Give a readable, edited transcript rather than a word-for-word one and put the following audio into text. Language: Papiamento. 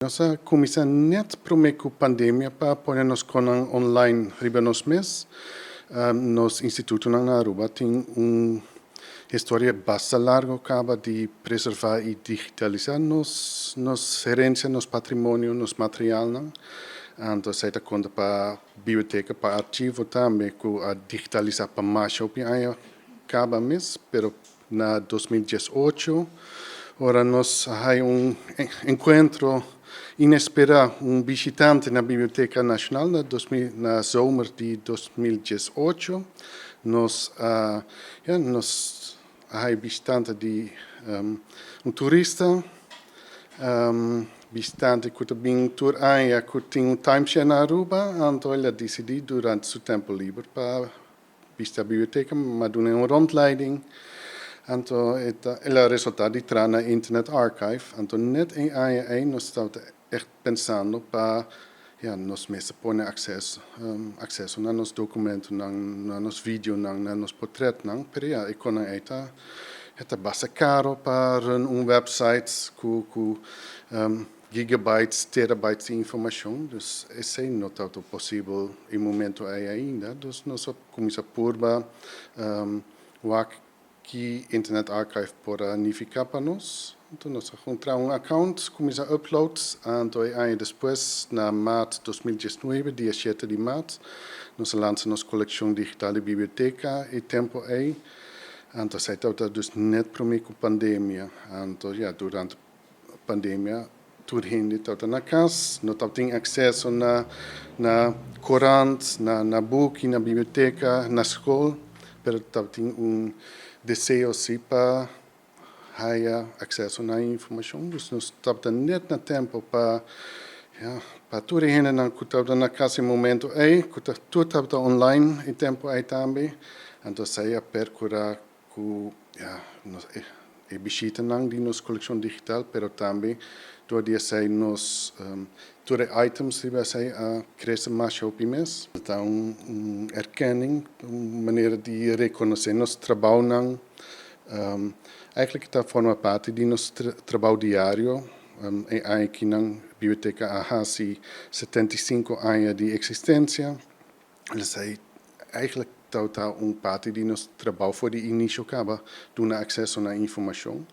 Nos a cuminsa net prome cu pandemia pa pone nos cosnan online riba nos mes. Nos instituto na Aruba tin un historia basta largo caba di preserva y digitalisa nos herencia, nos patrimonio, nos material. Anto, esey ta conta pa biblioteca, pa archivo tambe, cu a digitalisa pa mas aña caba mes, pero na 2018, ora nos a un encuentro inespera, un bishitante na Biblioteca Nacional na, 2000, na zomer di 2018, nos, ja, nos a bishitante di un turista, bishitante cu bin tur aña, cu tin un timeshare na Aruba, anto el a dicidi durante su tempo liber pa bishita biblioteca, m'a dun'e un rondleiding. Anto el a resulta di traha na Internet Archive. Anto net e aña ey nos tabata echt pensando pa, ja, nos mes pone acceso na nos documento, na nos video, na nos portret, pero ja, e cosnan ey ta basta caro pa run un website cu gigabytes, terabytes di informacion. Dus esey no ta posibel e momento ey ainda. Dus nos a cuminsa purba wak cu Internet Archive por nifica pa nos. Anto nos a cumpra un account, cuminsa upload, anto aña despues, na maart 2019, dia 7 di maart, nos a lansa nos coleccion digital di biblioteca e tempo ey. Anto esey tabata dus net prome cu pandemia. Anto ja, durante pandemia tur hende tabata na cas, no tabatin acceso na corant, na boek, na biblioteca, na scol, pero tabatin un deseo si pa haya acceso na informacion. Dus nos tabata net na tempo pa, ja, pa tur hende cu tabata na cas e momento ey, cu tur tabata online e tempo ey tambe. Anto esey a percura cu, ja, nos e bishitanan di nos coleccion digital, pero tambe door di esey nos tur items riba esey a crece mas hopi mes. Ta un erkenning, un manera di reconoce nos trabounan. Eigenlijk ta forma parti di nos trabou diario. E aki na biblioteca a hasi 75 aña di existencia. Dus eigenlijk ta un parti di nos trabou for di inicio caba, duna acceso na informacion.